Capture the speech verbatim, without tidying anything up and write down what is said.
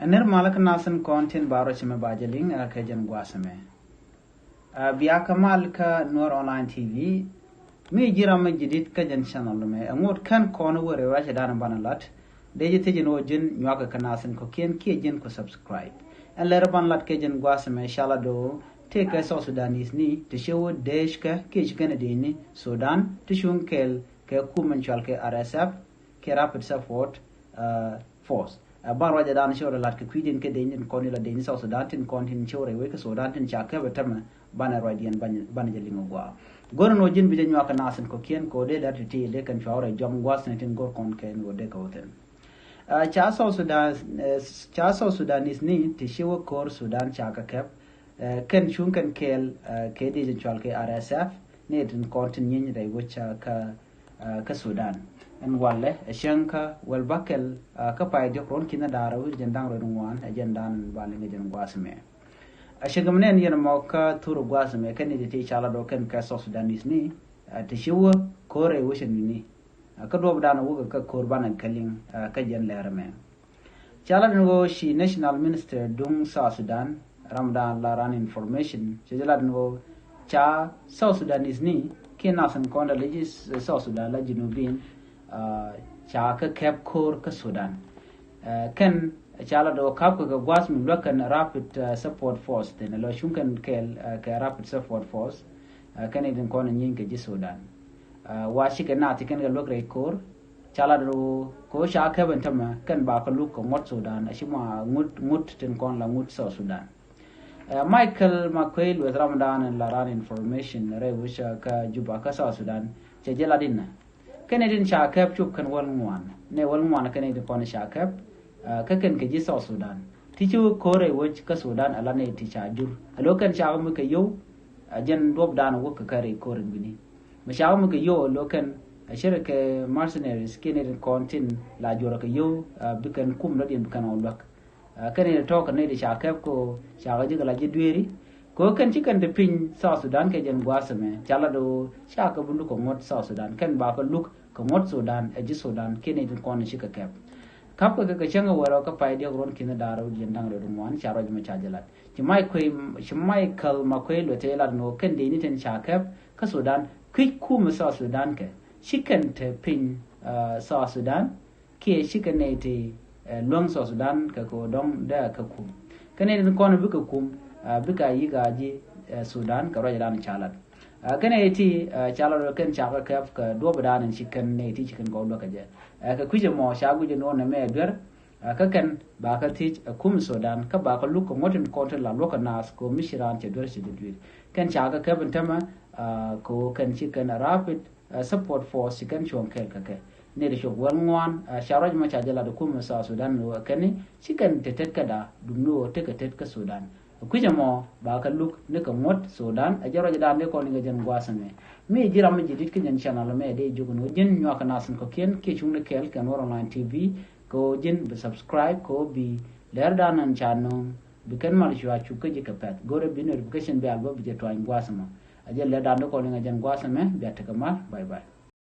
Ɛ nir mal kä nath tin kɔn tin ba rɔ cimɛ ba jɛ liŋ ɛ kɛ jɛn gua̱a̱th ɛmɛ. Ɛ bia kä mal kä Nuer Online T V. Mi ji̱ ram mi jidit kä jɛn channel mɛ, ɛ ŋot kɛn kɔn wä rɛw racɛ dan banɛ lat. Dee ji̱ thiecin wä ji̱n nyuak kä nath tin kɔ̱kiɛn kiɛ ji̱n ku subscribe. Ɛn lɛr ban lat kɛ jɛn gua̱a̱th ɛmɛ cala do tëë kɛ South Sudanese ni ti ci wä deec kɛ kiɛ ci kɛn dee ni Sudan ti cuŋ kɛɛl kɛ kum in cual kɛ R S F kɛ Rapid Support Force. Ɛ ban ruacɛ dan ci wä lat kɛ kui̱diɛn kɛ dee ni kɔn ila dee ni South Sudan tin kɔn tin ci wä rɛy wec kɛ Sudan tin ca kɛpɛ tämɛ. Banɛ ruacdiɛn banɛ jɛ liŋ gua̱a̱. Go̱rɛ nɔ ji̱n bi jɛ nyuak kɛ nath tin kɔ̱kiɛn kɛ wä dee lɛr ti ti dee kɛn cua wä rɛy jɔm gua̱a̱th ni tin go̱r kɔn kɛ ni wä dee kɛ wä thin. Ca South Sudan, ca South Sudanese ni ti ci wä ko̱r Sudan ca kɛ kɛp. Kɛn cuŋ kɛn kɛɛl kɛ dee jɛ cual kɛ R S F ni tin kɔn tin nyiny rɛy wec kä kä Sudan. Ɛn walɛ ɛ cäŋ kä wäl bäkɛl kä pay diɔk ruɔ̱n ki̱n da̱rä wi̱r jɛn da̱ŋ rɛw ŋuan ɛ jɛn da̱a̱n ɛn ba liŋ ɛ jɛn gua̱a̱th mɛ. Ɛ cäŋ mi nɛn yɛn mɔ kä thur gua̱a̱th mɛ kɛn ni ti ti cala do kɛn kɛ South Sudanese ni ti ci wä ko̱r rɛy wec ɛn ni. Kä duɔp dan wä kɛ ko̱r banɛ kɛ liŋ kä jɛn lɛr mɛ. Ca lat ni ɣöö ci National Minister duŋ South Sudan, ram dan la ran information, cɛ jɛ lat ni ɣöö ca South Sudanese ni kiɛ nath tin kɔn da lɛ ji̱ South Sudan la Junubin ca kä kɛp ko̱r kä Sudan. Kɛn ca lat ɣöö kap kɛ kɛ gua̱a̱th mi luäk kɛn Rapid Support Force thin lɔ cuŋ kɛn kɛɛl kɛ Rapid Support Force. Kɛn i̱ tin kɔn nyiny kɛ ji̱ Sudan. Wa cikɛ nath ti kɛn kɛ luäk rɛy ko̱r. Ca lat ru ko ca kɛp ɛn tämɛ kɛn ba kä luk kɛ ŋuɔ̱t Sudan a ci ma ŋut ŋut tin kɔn la ŋut South Sudan. Michael Makuei lueth ram dan in la ran information rɛy wec kä Juba kä South Sudan cɛ jɛ lat inɛ. Kɛn i̱ tin ca kɛp cop kɛn wäl ŋuan nɛ wäl ŋuan kɛn i̱ tin kɔn ca kɛp. Kä kɛn kɛ ji̱ South Sudan ti ci wä ko̱r rɛy wec kä Sudan a lat nɛ ti ca jur a lo kɛn ca wä mi kɛ yow. A jɛn duɔp dan wä kɛ kɛ rɛy ko̱r in bini. Mi cakɔ mi kɛ yio̱w ɛ lo̱kɛn ɛ cɛ rɛ kɛ mercenaries kiɛ nɛy tin kɔn tin la juɔrɛ kɛ yio̱w. Bi kɛn kum dɔ̱diɛn bi kɛn ɔ luäk. Kɛn nɛy ti tɔ̱ kɛ nɛy ti ca kɛp kɛ ɣöö cakɔ ji̱ kɛ la ji̱ dueeri. Kɛ ɣöö kɛn ci kɛn te piny South Sudan kɛ jɛn gua̱a̱th ɛmɛ ca lat ɣöö cakɔ bi luk kɛ ŋuɔ̱t South Sudan kɛn bakɔ luk kɛ ŋuɔ̱t Sudan ɛ ji̱ Sudan kiɛ nɛy tin kɔn ci kɛ kɛp. Ka̱pkɛ kɛ kɛ cäŋ ɛ wärä kä pay diɔ̱k ruɔ̱n ki̱n da̱rä wi̱c jiɛn da̱ŋ rɛw ŋuan ca ruac mɛ ca jɛ lat. Ci Michael Makuei luɛ tëë lat ni ɣöö kɛn dee ni tin ca kɛp kä Sudan kui̱c kumɛ South Sudan kɛ ci kɛn te piny South Sudan kiɛ ci kɛn nɛy ti luäŋ South Sudan kɛ kɛ ɣöö dɔ̱ŋ dee a kɛ kum. Kɛn nɛy tin kɔn bikɛ kum bikɛ a yi̱k a ji̱ Sudan kɛ ruacdan ca lat. Kɛn nɛy ti ca lat kɛn ca kɛ kɛp kɛ duɔ̱pdan in ci kɛn nɛy ti ci kɛn kɔk luäk kɛ jɛ. Kɛ kui̱c ɛmɔ ca guic ɛn ɣöö nɛmɛ ɛ duer. Kä kɛn ba kä thiec ɛ kum Sudan kä ba kä luk kɛ ŋuɔ̱t in kɔn tin la luɔ̱k kɛ naath kɛ ɣöö mi ci raan cɛ duer cɛ jɛ dui̱r. Kɛn ca kä kɛp in tämɛ kɛ ɣöö kɛn ci kɛn Rapid Support Force ci kɛn cuɔ̱ŋ kɛɛl kɛ kɛ. Nɛy ti cop wäl ŋuan ca ruac mɔ ca jɛ lat ɛ kum South Sudan ni ɣöö kɛn ci kɛn te tet käda duŋni ɣöö tekɛ tet kä Sudan. Kui̱c ɛmɔ ba kɛ luk ni kɛ ŋuɔ̱t Sudan ɛ jɛ ruacdan dee kɔn i̱ kɛ jɛn gua̱a̱th ɛmɛ. Mi ji̱ ram mi ji̱ dit kä jɛn channel ɛmɛ dee jiök ni ɣöö ji̱n nyuak kɛ nath in kɔ̱kiɛn kiɛ cuŋni kɛɛl kɛ Nuer Online T V. Kɛ ɣöö ji̱n bi subscribe kɛ ɣöö bi lɛrdan ɛn ca nööŋ bi kɛn mal cua cuk kä ji̱ kɛ pɛ̈th. Go̱rɛ bi notification bell bä bi jɛ tuany gua̱a̱th ɛmɔ. A jɛ lɛrdan dee kɔn i̱ kɛ jɛn gua̱a̱th ɛmɛ bia tekɛ mal. Bye bye.